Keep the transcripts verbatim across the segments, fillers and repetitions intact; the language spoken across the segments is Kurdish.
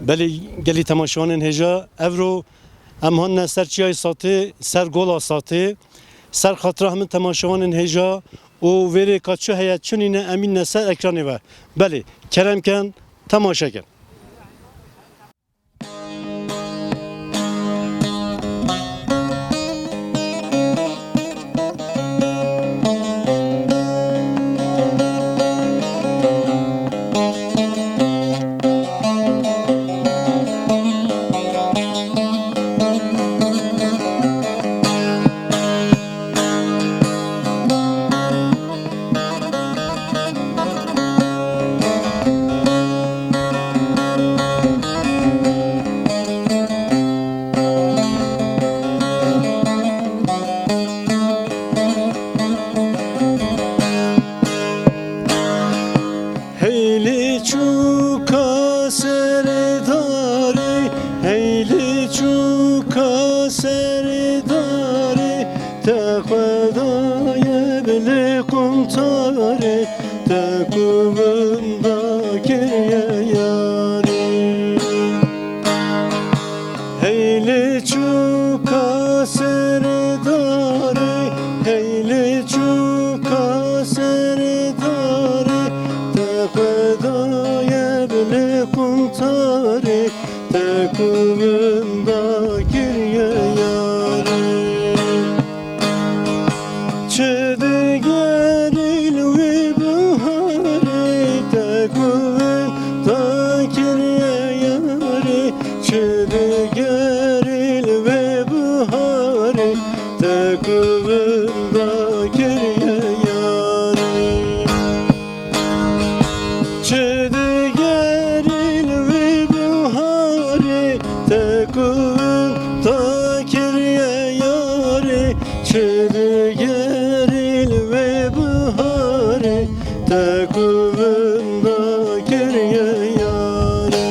Belê gelî temaşevanên hêja, evro em hanine ser çiyayê Satê, ser gola Satê, ser xatira hemî temaşevanên hêja û vê rêka çi heye çi nîne em mînine ser ekranê ve. Belê, kerem ken, temaşe ken. Heylê çûka serdarê, heylê çûka serdarê, te xwe daye bilê quntarê, te ku winda kiriye yarê. Heylê çûka serdarê, heylê çûka serdarê, te xwe daye bilê quntarê, te ku winda kiriye yarê. Çi digerî li wê biharê, te ku winda kiriye yarê. Çi digerî li wê biharê, te ku winda kiriye yarê. Çi digerî li wê biharê, te ku winda kiriye yarê. Çi digerî li wê biharê, te ku winda kiriye yarê.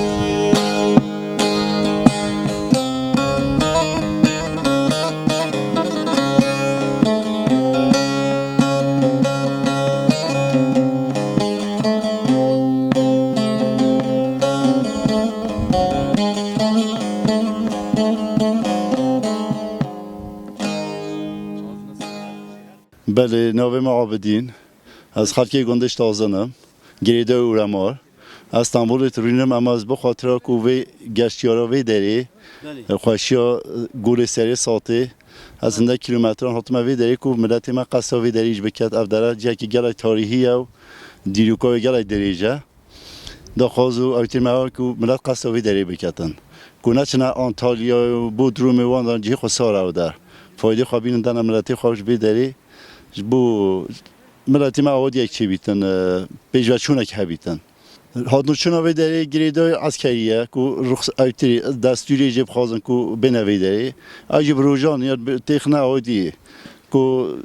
Belê, navê me Abidîn. Ez xelkê gundê Ştazin im. Girêdayê Uremar. Ez Stenbolê dirûnim, ema ez bi xatira ku vê geştiyara vê derê, Belê. xweşiya, e, Golê Serê Satê, ez hindek kîlometran hatime vê derê ku miletê me qesta vê derê jî biket. Ev dere cihekî gelek tarîhî ye û dîroka wê gelek dirêj e. Daxwaz û ewtên me ew e ku milet qesta vê derê biketin. Ku neçine Antalya û Bodrumê wan dan cihê xwe sar ew der. Faydê xwe bînin dane miletê xwe ji vê derê. Ji bo miletê me awadiyek çêbîtin, e, pêşveçûnek hebîtin. Hatinçûna vê derê girêdayê eskerî ye ku ruxs-, ewtirî destûrê jê bixwazin ku bêne vê derê. Ew jî bi rojan ya bi têxine awadiyê ku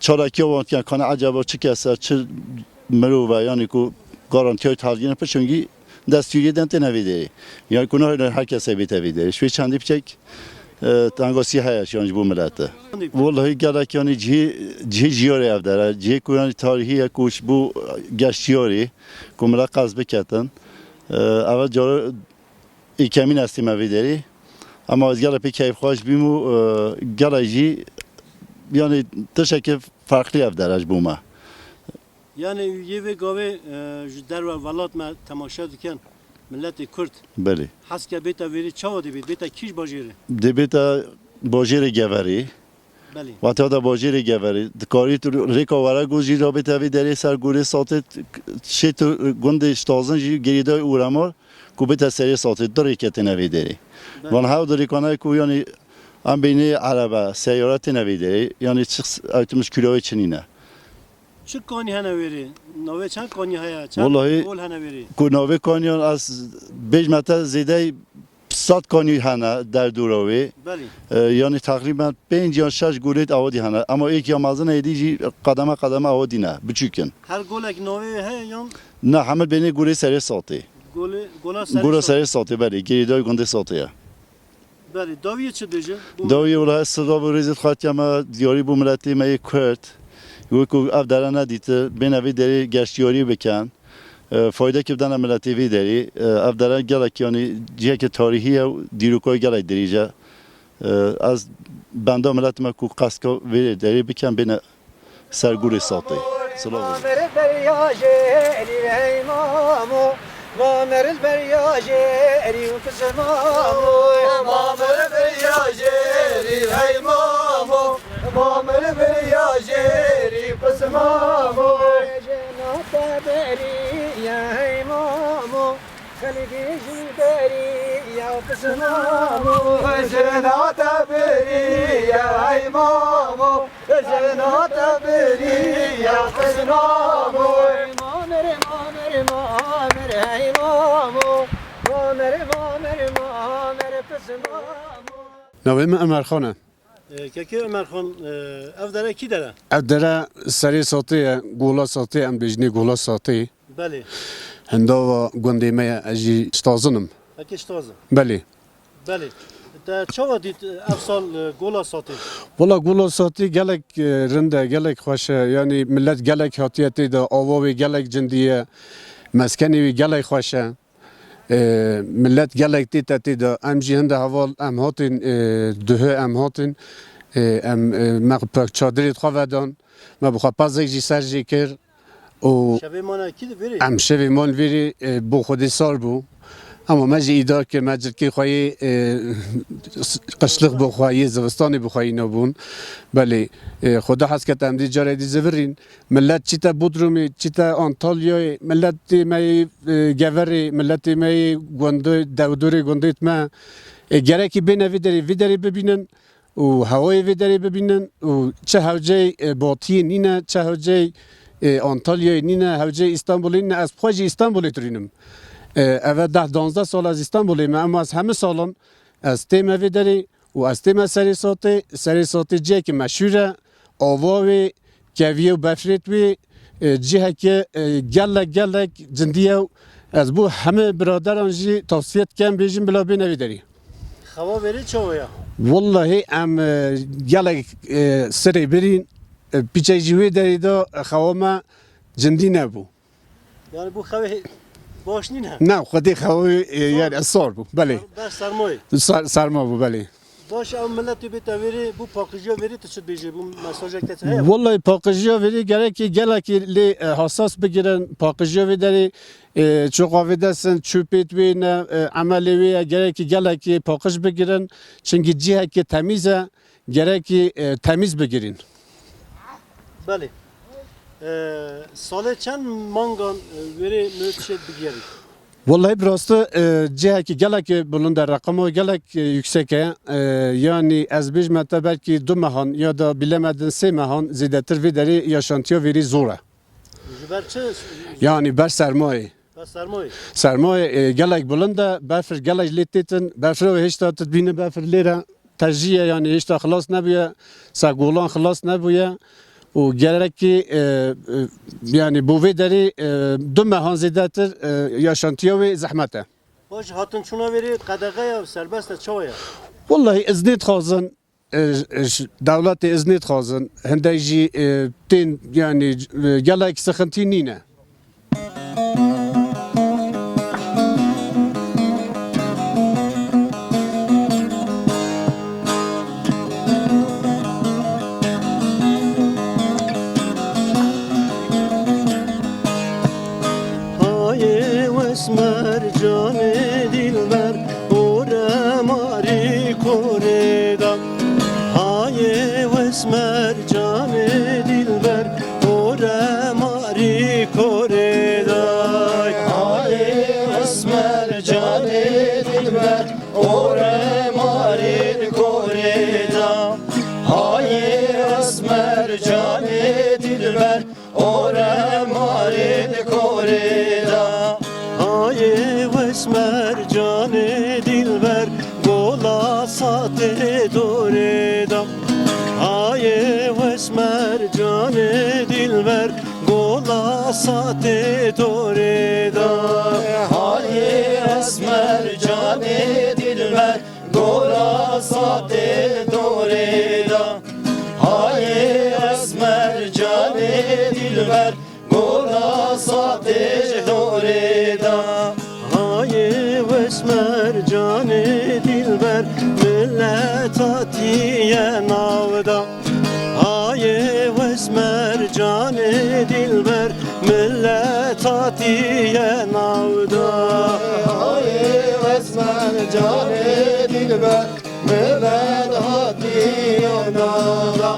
çalakiya wan dikin, kane ecaba çi kes e, çi mirov e, yanî ku garantiya wê tevdîne, piçûngî destûriyê den têne vê derê. Yanî ku nahêlin her kesê bête vê derê. Şwê çendî piçek, e, tengasî heye yan ji bo milete. Wellahî gelek yanî cihê, cihê jiyarê ev dere. Cihê ku yanî tarîhî ye ku ji bo geştiyarê ku milet qez biketin. E, ev cara êkemîn ez tême vê derê. Ema ez gelek pê keyfxweş bîm û, e, gelek jî yanî tiştekî ferqlî ev dere ji bo me. Yani yê vê gavê, e, ji derve welat me temaşe dikin, milletê Kurd. Belê. Heske bête vêrê çawa dibêt? Bête kîj bajêrê? Dê bête bajêrê Geverê. Belê. Wexta da bajêrê Geverê. Dikarî tu rêka were got jî da bête vê derê ser Gorê Satê, şê tu gundê Ştazin jî girêdayê Uremar ku bête Serê Satê. Du rêke têne vê derê. Belê. Van hev du rêkane ku yanî em bênê erebe, seyare têne vê derê. Yanî çi ew tim ji kûlawê çinîne. Çi kanî hene wêrê? Navê çend kanî heye? Çend Wellahî, gol hene wêrê? Ku navê kaniyan ez bêjme te zêdey sed kanî hene derdora wê. Belê. E, yanî teqrîben pênc yan şeş golêt awadî hene. Ema êk ya mezin êdî jî qedeme qedeme awadî ne, biçûk in. Her golek navê heye yan? Ne, hemir bênê Golê Serê Satê. Golê, gola Serê Gola Satê. Serê Satê, belê. Girêdayê gundê Satê ye. Belê, dawiyê çi dibêje? Dawiyê wela ez silav û rêzê xwe dike me diyarî bo miletê me yê Kurd. Wê ku ev dere nedîti, bêne vê derê geştiyarî bikin. e, faydekî bidene miletê vî derî. E, ev dere gelek, yanî cihekî tarîhî ye û dîroka wê gelek dirîj e. E, ez benda miletê me ku qeska vê derê bikem, bêne ser gurê Satê. Silav. Mamer berya jêrî hey mamo, mamer berya jêrî û pis mamo. Mamer berya jêrî hey mamo, mamer berya jêrî pis mamo. Jêna te berî ya hey mamo. Xelkê ji berî ya pis mamo. Jêna te berî ya hey mamo. Jêna te berî ya pis mamo. Mamer, mamer, mamer, hey mamo. Mamer, mamer, mamer, pis mamo. Navê min Emer Xan e. E, Kekê Ömer Xan, e, ev dere kî dere? Ev dere serê Satê ye, gola Satê, em bêjinê gola Satê. Belê. Hindava gundê me ye, ez jî ji Tazin im. Heke ji Tazin? Belê. Belê. Te çawa dît, e, ev sal, e, gola Satê? Wala gola Satê gelek, e, rind e, gelek xweş e. Yanî millet gelek hatiye tê de, ava wê gelek cindî ye, meskenê wê gelek xweş e. E, millet gelek tête tê de. Em jî hinde heval em hatin, e, duhê em hatin. E, em, e, me pek çadirê xwe vedan. Me bi xwe pezek jî ser jê kir. Û Şevê mane kî di vêrê? Em şevê man vêrê, e, bo Xwedê sar bû. Ama me jî îdar kir, me cilkê xwe yê, e, qişlix bo xwe yê zivistanê bi xwe yî nabûn. Belê, e, Xweda hez ket em dê carê dî zivirîn. Millet çîte Bodrumê, çîte Antalyayê, milletê me yê, e, Geverê, milletê me yê gundê, dewdorê gundêt me, e, gerekî bêne vî derê, vî derê bibînin û hewayê vî derê bibînin û çi hewceyê, e, Batiyê nîne, çi hewceyê, e, Antalyayê nîne, hewceyê Îstanbulê nîne, ez bi xwe jî Îstanbulê dirînim. E, eve deh danzdeh sal ez Îstanbulê me, ema ez hemî salan ez tême vê derê û ez tême Serê Satê. Serê Satê cihekî meşhûr e, ava wê, keviyê û befrêt wê, e, ciheke, e, gelek gelek cindî ye û ez bo hemî biraderan jî tavsiye dikem bêjin bila bêne vê derê. Xewa verê çawa ya? Wallahî em, e, gelek, e, serê birîn, e, pîçek jî wê derê de xewa me cindî nebû. Yani bu xewa baş nîne? Ne, xwedê xewa, e, yani sar bû, belê. Ber sermayê. Sar-, serma bû, belê. Baş, ew miletê bête vêrê, bu paqijiya vêrê tu çi dibêjê, bu mesajek te çi heye? Wallahî paqijiya vêrê gerekî gelekî lê, e, hasas bigirin, paqijiya vê derê, e, çoqa vê destin çûpêt wê ne, e, emelê wê ye, gerekî gelekî paqij bigirin, çimkî cihekî temîz e, gerekî, e, temîz bigirîn. Belê. E, salê çend mangan, e, wêrê nû tişê digiherî? Wellahî bi rastî, e, cihekî gelekî bilind e, reqemo gelek, e, yüksek e. E, yanî ez bêjime te belkî du mehan ya da bilemedin sê mehan zêdetir vê derê yaşantiya vêrî zor e. Ji ber çi? Yanî ber sermayê. Ber sermayê. Sermayê, e, gelek bilind e, berfir gelek lê têtin, berfira wê hêşta tu dibîne berfir lêre tejî ye, yanî hêşta xilas nebûye, se golan xilas nebûye û gerekî, e, e, yanî bo vê derî, e, du mehan zêdetir, e, yaşantiya wê zehmet e. Baş, hatin çûna vêrê qedexe ya, serbest e, çawa ye? Wellahî iznê dixwazin, e, e, dewletê iznê dixwazin, hindek jî, e, tên, yanî, e, gelek sixintî nîne. Hayê wes mercanê dilber, ore marî korê da. Hayê wes mercanê dilber, ore marî korê da. Hayê wes mercanê dilber, ore marî korê da. Hayê wes mercanê dilber, ore marê di korê da. Hayê wes mercanê dilber, gola Satê dorê da. Hayê wes mercanê dilber, gola Satê dorê da. Hayê wes mercanê dilber, gola Satê dorê da. Hayê wes mercanê dilber, gola Satê ji dorê Hatiye navda. Hayê wes mercanê dilber, millet hatiye navda. Hayê wes mercanê dilber, millet hatiye navda.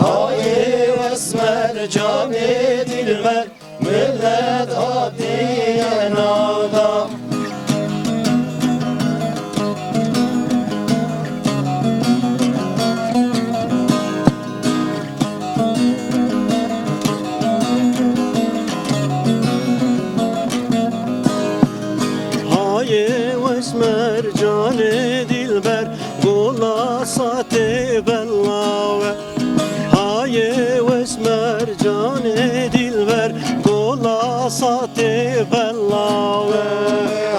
Hayê wes mercanê dilber, millet hatiye navda. Hayê wes mercanê dilber, gola satê belawe. Hayê wes mercanê dilber, gola satê belawe.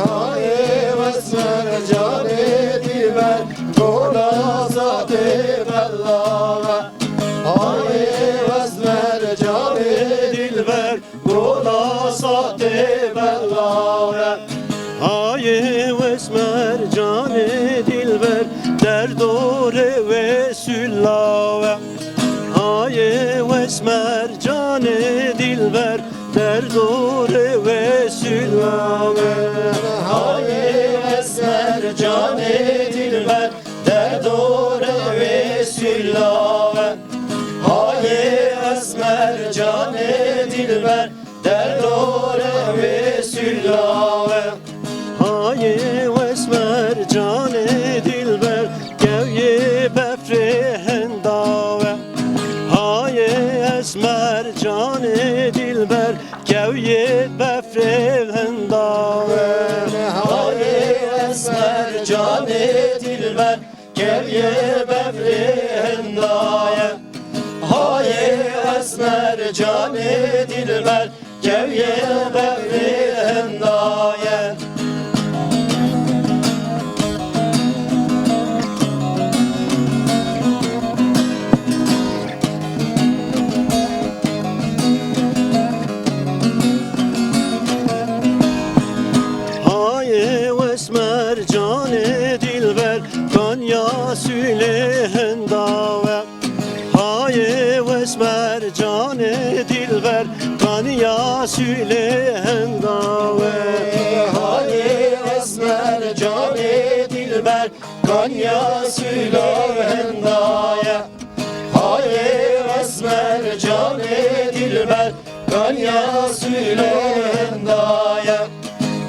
Hayê wes mercanê dilber, gola satê belawe. Hayê wes mercanê dilber, gola satê belawe. Hayê wes mercanê dilber, derdorê wê sulawe. Hayê wes mercanê dilber, derdorê wê sulawe. Hayê wes mercanê dilber, derdorê wê sulawe. Hayê wes mercanê dilber, derdorê wê sulawe. Hayê wes mercanê dilber, keviyê befrê hindawe. Hayê wes mercanê dilber, keviyê befrê hindawe. Hayê wes mercanê dilber, keviyê befrê hindaye. Hayê wes mercanê dilber, keviyê befrê hindaye. Hayê wes mercanê dilber, kanya sülê hindawe. Hayê wes mercanê dilber, kanya sülê hindawe. Hayê wes mercanê dilber, kanya sülê hindaye. Hayê wes mercanê dilber, kanya sülê hindaye.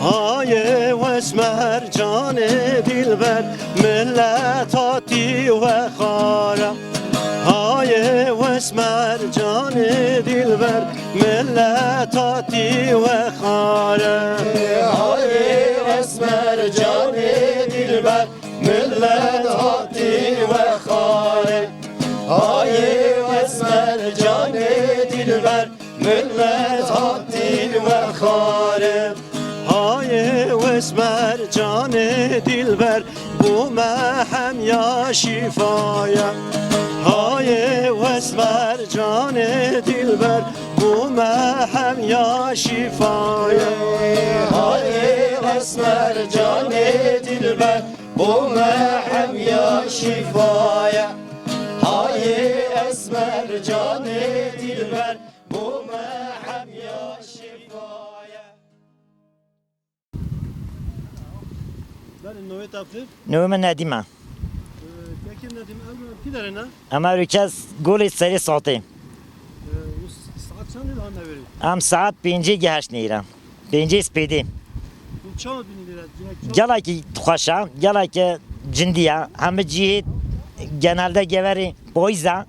Hayê wes mercanê dilber, millet hatî we xare. Hayê wes mercanê dilber, millet hatî we xare. Hayê wes mercanê dilber, millet hatî we xare. Hayê wes mercanê dilber, millet hatî we xare. Hayê wes mercanê dilber, bo me hemya şîfaye. Hayê wes mercanê dilber, bo me hemya şîfaye. Hayê wes mercanê dilber, bo me hemya şîfaye. Hayê wes mercanê dilber, bo me hemya şîfaye. Belê, navê te pir? Navê min Nedîm e. Ee, kekê Nedîm, ew kî derê ne? Em ew kes golê serê satê. Ee, û s-, saet çend e hatine verê? Em saet pêncê gehiştine îre. Pêncê spêdê. Hûn çawa dibînî lêre? Gelekî xweş e, gelekî cindî ye. Hemî cihê genelde geverê payîz e.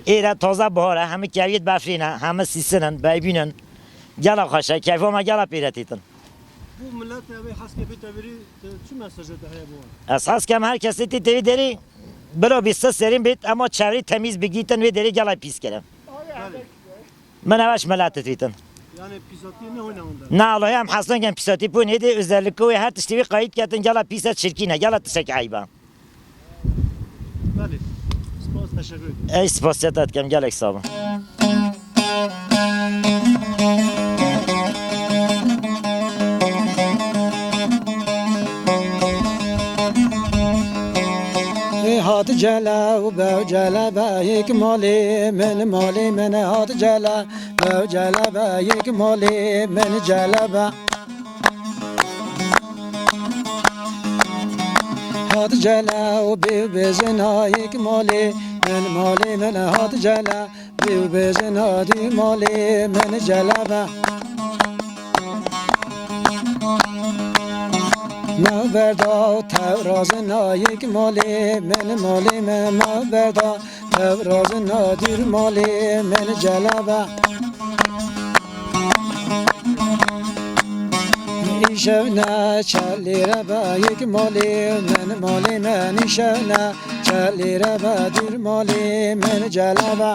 Êre taze bihar e, hemî keviyê befrî ne, hemî sîsin in, beybîn in. Gela xweş e, keyfa me gela pê re têtin. Bû milletê ew ê hez ke bête verî, tu çi mesajê te heye bo wan? Ez hez kem her kesê tê tevî derê, bila bî se serîn bêt, ema çevrê temîz bigîtin, wê derê gela pîs kirin. Belê. Min ev ji miletê dîtin. Yani pîsatiyê ne oyna onda? Na, Allah'ı em heston gen pîsatî bû nêdî, özellikle wê her tiştî wî qayît ketin, gela pîse çirkîne, gela tişek eyba. Belê. Spas, teşekkür ederim. Ey spas ya te dikim, gelek sağ ol. Ê ha Hat celebe û bew celebe yek malê min, malê min hat celebe û celebe yek malê min celebe. Hat celebe û bêjin ha yek malê min, malê min hat celebe û bêjin ha du malê min celebe. Navberda û tewrazin ha yek malê min, malê min navberda, tewrazin ha dûr malê min celebe. Îşev ne çelê re be yek malê min, malê min îşev ne çelê re be dûr malê min celebe.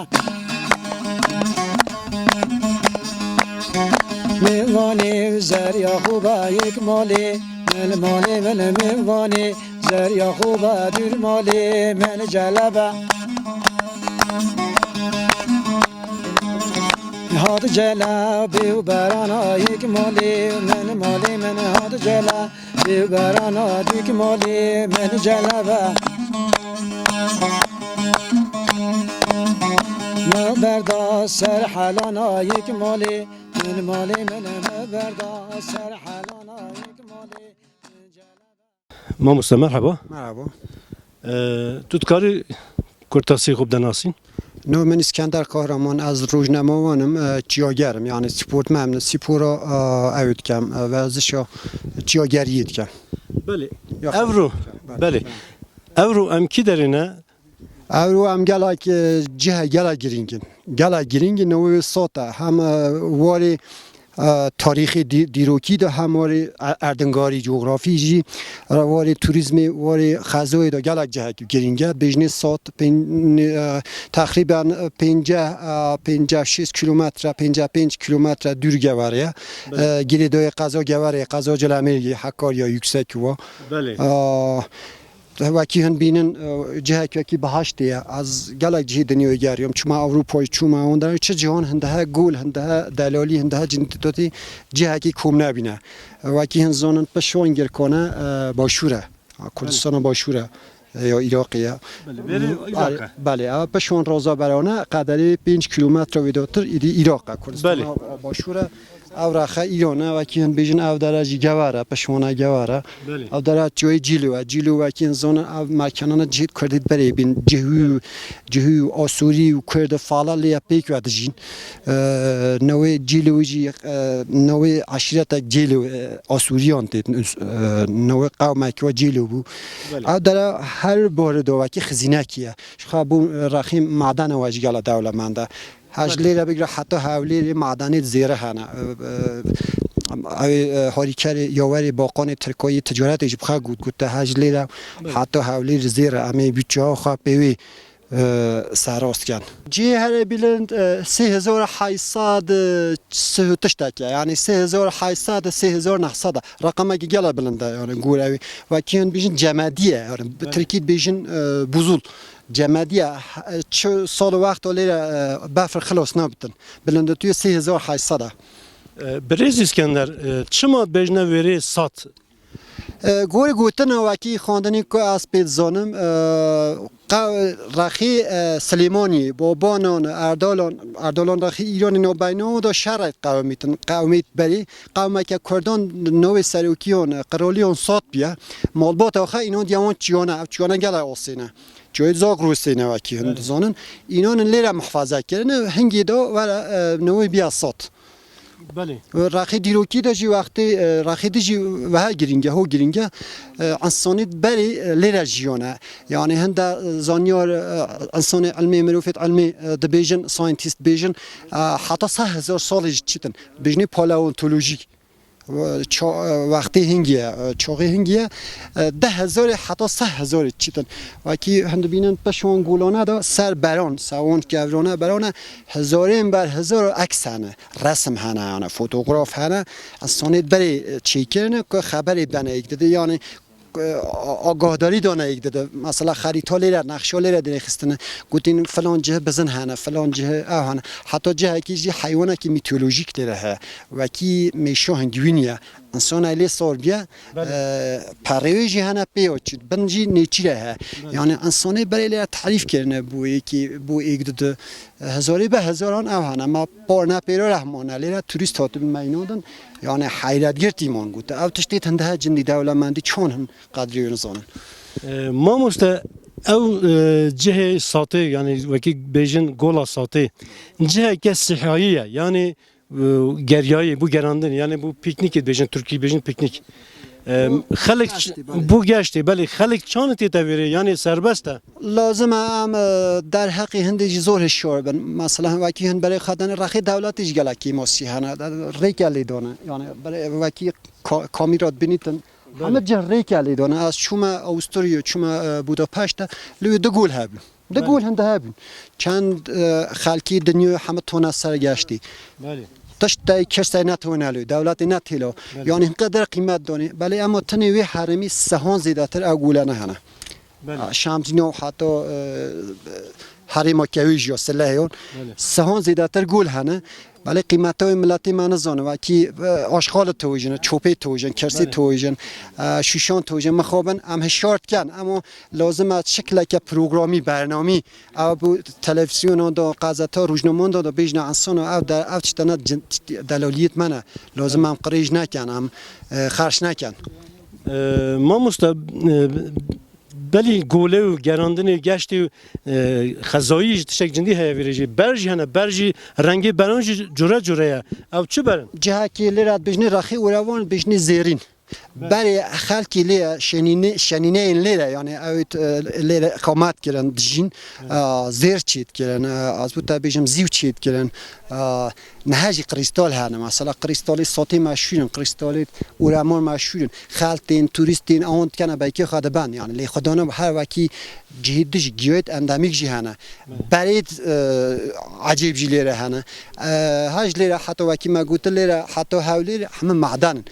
Mêvanê û zerya xwe be yek malê min, malê min mêvanê zerya xwe be dûr malê min celebe. Hat celebê û berana yek malê min, malê min hat celebê û berana dûk malê min celebe. Me berda ser helana yek malê min, malê min me berda ser helana yek malê min celebe. Mamoste, merhaba. Merhaba. Ee, tu dikarî kurtasî xwe bidenasîn? Navê min Îskender Kahraman, ez rojnamewan im, e, çiyager im, yanî sportmen im, spora, e, ew dikem, e, werzişa çiyageriyê dikem. Belê. Yaxin. Evro, belê. Evro em kî derê ne? Evro em gelek, e, cihê gelek girîng in. Gelek girîng in, newê sot e. Hem, e, warê, e, tarîxê dî-, dîrokî de hem warê e-, erdingarî, cografî jî, e, warê turîzmê, warê xezoyê de gelek cihek girîng e. Bêjinê sot pên-, e, teqrîben pênceh, e, pênceh şêst kîlometre, pênceh pênc kîlometre dûr Geverê ye. Belê. E, girêdayê qeza Geverê, qeza Cilemêrgê, Hekarya Yüksek wa. Belê. E, Wekî hin bînin, e, cihek wekî bihaştê ye. Ez gelek cihê dinyayê geriyam. Çûma Ewropayê, çûma wan der. Çi cihan hindehe gol, hindehe delalî, hindehe cindîtatî cihekî kom nebîne. Wekî hin zonin pişt wan girkane, e, başûr e. Kurdistana başûr e. E, ya Iraqê ye. Belê, verê Iraq e. Belê, ev pişt wan raza berane, qederê pênc kîlometre wêdatir, îdî Iraq e. Kurdistana, belê, başûr e. Ev rexe Îran e, wekî hin bêjin ev dere jî Gever e, pişt wan e Gever e. Belê. Ev dere çiyayê Cîlû e. Cîlû wekî hin zonin ev mekanana cihê Kurdî berê bîn. Cihû, Cihû, Asûrî û Kurd fala lê ye pêk ve dijîn. E, newê Cîlû jî, e, newê eşîretek Cîlû, e, Asûriyan tê, e, newê qewmek ve Cîlû bû. Belê. Ev dere her barê de wekî xizînekî ye. Ji xwe bû, e, rexî madene we jî gela dewlemend e. Her ji, belê, lêre bigire heta Hewlêrê madenê zêre hene. E, e, ew ê, e, harîkerê yawerê baqanê Tirkayê ticaretê jî bi xwe got, got te her ji lêre, belê, heta Hewlêrê zêre. Em ê bûtçeya xwe pê wê, e, serast ken. Cihê herê bilind, e, sê hezar heyt sed, e, sih û tiştek e. Yanî sê hezar heyt sed, sê hezar neh sed e. Reqemekî gela bilind e, yanî gor ew ê. Wekî hûn bêjin cemedî ye. Yanî bi, belê, tirkî dibêjin, e, buzul. Cemediye, he-, çi sal û wexta lêre, e, befir xilas nabitin. Bilinditiyê sê hezar heyt sed e. E, Birêz Îskender, e, çima dibêjine wêrê sat? E, gorî gotina wekî xwendinê ku ez pê dizanim, e, qe-, rexî, e, Silêmaniyê, Babanan, Erdalan, Erdalan rexî Îranê navbeyna da şerê qewimîtin, qewimît berî, qewmeke Kurdan navê serokiyan, e, qiraliyan sat biye, malbata xwe înan diye wan çiyane, ev çiyane gelek asê ne. Çiyayê Zagrosê ne wekî hûn, belê, dizanin. Înan in lêre muhafaze kirine, hingê de were, e, newê biya sat. Belê. Rexê dîrokî de jî wextê, e, rexê de jî wehe girîng e, ho girîng e. E, însanî berê, e, lêre jiyane. Yanî hinde, e, zanyar, e, însanê ilmê, mirovêt ilmê, e, dibêjin, scientist dibêjin, e, heta sed hezar salê jî çitin. Dibêjinê paleontolojîk. Ça-, wextê hingî ye, çaxê hingî ye, deh hezarê heta sed hezarê çitin. Wekî hin dibînin pişt wan golane de ser beran, ser wan kevrane berane hezarên ber hezar eks hene, resim hene, yani fotograf hene, însanê berê çêkirine ku xeberê bene yek dide, yani e, a-, agahdarî dane yek dide. Mesela xerîta lêre, nexşa lêre dirêxistine. Gotin filan cih bizin hene, filan cih ew hene. Heta cihekî jî heywanekî mîtolojîk lêre heye. Wekî mêşa hingî wî niye. Însana lê sor biye, Belê. e, perê wê jî hene pê ya çî, bin jî nêçîre he. Belê. Yani însanê berê lê tarîf kirine bû yekî, bû êk du du. Hezarê be hezaran ev hene. Ma par ne pêro rehmane. Lê re turîst hatibin meynandin. Yani heyretgir tîman gote. Ev tiştê hinde he cindî dewlemendî çon hin qedrê wê nizanin. E, mamoste, ew, e, cihê Satê, yani wekî bêjin Gola Satê, ciheke sihayî ye. Yani, e, geriyayî, bû gerandin, yani bû pîknîkê dibêjin, Tirkî bêjin pîknîk. E, xelk Geştê, belê. Bû geştê, belê. Xelk çand tête vêrê, yani serbest e. Lazim e em, e, derheqê hindê jî zor hişyar bin. Mesela wekî hin berê xwe dane rexê dewletê jî gelek kêmasî hene. Rêke lê dane. Yani berê wekî ka-, kamîra dibînîtin. Belê. Hemî cih rêke lê dane. Ez çûme Avusturya, çûme, e, Budapest de, lê du gol hebûn. Du Belê. Gol hinde hebûn. Çend, e, xelkî dinyê hemî tone ser geştî. Belê. Tişt te kir se netewne lê, dewletê netêlo. Belê. Yani hinqeder qîmet danê. Belê, ema tenê wê herêmî sehan zêdetir ew gole nehene. Belê. A, Şamzîno heta, e, herêma kewê jî ya Silehê yon. Belê. Sehan zêdetir gol hene. Belê qîmeta wê miletê me nizane. Wekî, e, aşxalê tewêjin, çopê tewêjin, kersê Belê. Tewêjin, e, şûşan tewêjin. Mixabin em hişyar dikin. Ema lazim e şikleke programî, bernamî, ew bû televîzyonan de, qezeta, rojnaman de, de bêjne insana ev de, ev tiştene cin-, delaliyet me ne. Lazim em qirêj nekin, em, e, xerç nekin. E, mamoste, e, belî gole û gerandinê geştê û, e, xezayî jî tiştek cindî heye vêrê jî. Ber jî hene, ber jî rengê beran jî cure cure ye. Ew çi berin? Cihekî lê re dibêjinê rexê û revan dibêjinê zêrîn. Belê. Berê xelkî lê ye, şenîne-, şenîneyên lê re, yani ew, e, lê re qamet kirin, dijîn, Evet. e, zêr çêt kirin, e, ez bû te bêjim zîw çêt kirin, e, nihe jî krîstal hene, mesela krîstalê Satê meşhûr in, krîstalê Ûreman meşhûr in, xeltên, turîstên, ewan dikene belkê xwe diben, yani lê xwedana her wekî cihê dijî, giyayêt endemîk jî hene. Belê. Berêt, e, ecêb jî lê re hene. E, ha ji lê re heta wekî me gotin lê re heta Hewlêr hemî meden in.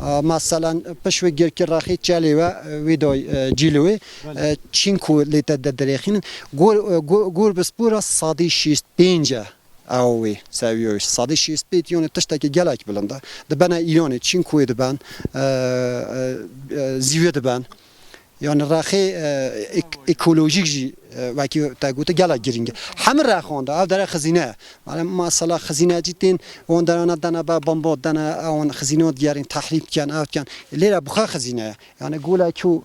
E, meselen pişt wê girkî rexê çelê we, e, wê day, e, cîlê wê, Belê. E, çînko lê te de dirêxînin. Gor, e, go-, gor bi spora sedî şêst pênc e. Ew wê seviye wê. Sedî şêst pênc yani tiştekî gelek bilind e. Dibene Îranê, çînkoyê diben, e, e, e, zîwê diben. Yani rexê, e, ek-, ekolojîk jî, e, wekî te gote gelek girîng e. Hemî rexan de, ev dere xizîne ye. Yani mesela xizînecî tên, wan derana dene be bomba dene, ewan xizîne digerin, tehrîb diken, ev diken. Lê re bi xwe xizîne ye. Yani gole ku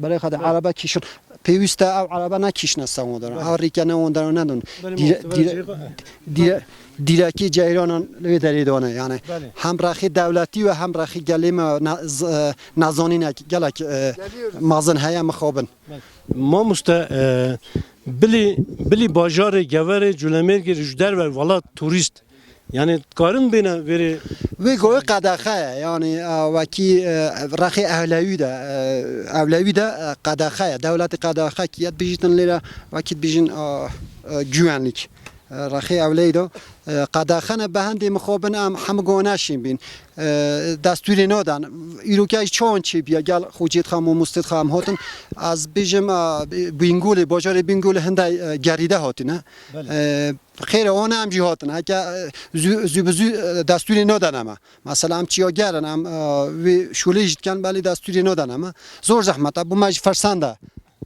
berê xwe de Belê. Erebe kîşin. Pêwîst e ew erebe nekîşine ser wan deran. Belê. Ew rêke ne wan deran nedon. Belê, Dîre-, mamoste, dîre-, belê. Dîre-, dîrekî ceyranan li wê derê dane. Yani Belê. Hem rexê dewletî ve hem rexê gelê me ne-, z-, e, nezanînek gelek, e, mezin heye mixabin. Mamoste, e, bilî, bilî bajarê Geverê Culemêrgê ji derve welat turîst, yani karin bêne vêrê? Wê goyê qedexe ye, yani, e, wekî, e, rexê ewlewî de, e, ewlewî de, e, qedexe ye. Dewletê qedexe ki yet bijîtin lê re wekî dibêjin, e, e, güvenlik. E, rexê ewleyî de, e, qedexe ne, bi hendê mixabin em hemû gona şîn bîn. E, destûrê nadan. Îroke jî çawan çêbiya, gel xocêt xa, mamostêt xa em hatin. Ez bêjim, e, Bîngolê, bajarê Bîngolê hindê, e, gerîde hatine. Belê. E, xêre wana em jî hatin. Heke, e, zû, zû bi zû, e, destûrê nadan eme. Mesela em çiya gerin, em, e, wê şolê jî diken, belê destûrê nadan eme. Zor zehmet e, bo me jî fersend e.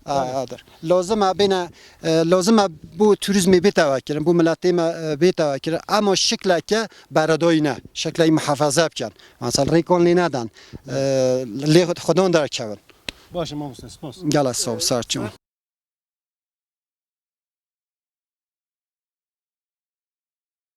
A, Belê. Adir. Lazim e bêne, e, lazim e bo turîzmê bête vekirin, bo miletê me, e, bête vekirin. Ema şikleke beredayî ne, şiklekî muhafaza bikin. Mesela rêkan lê neden, e, lê xudan derkevin. Baş e mamoste, spas. Gela sağ ol, ser çima.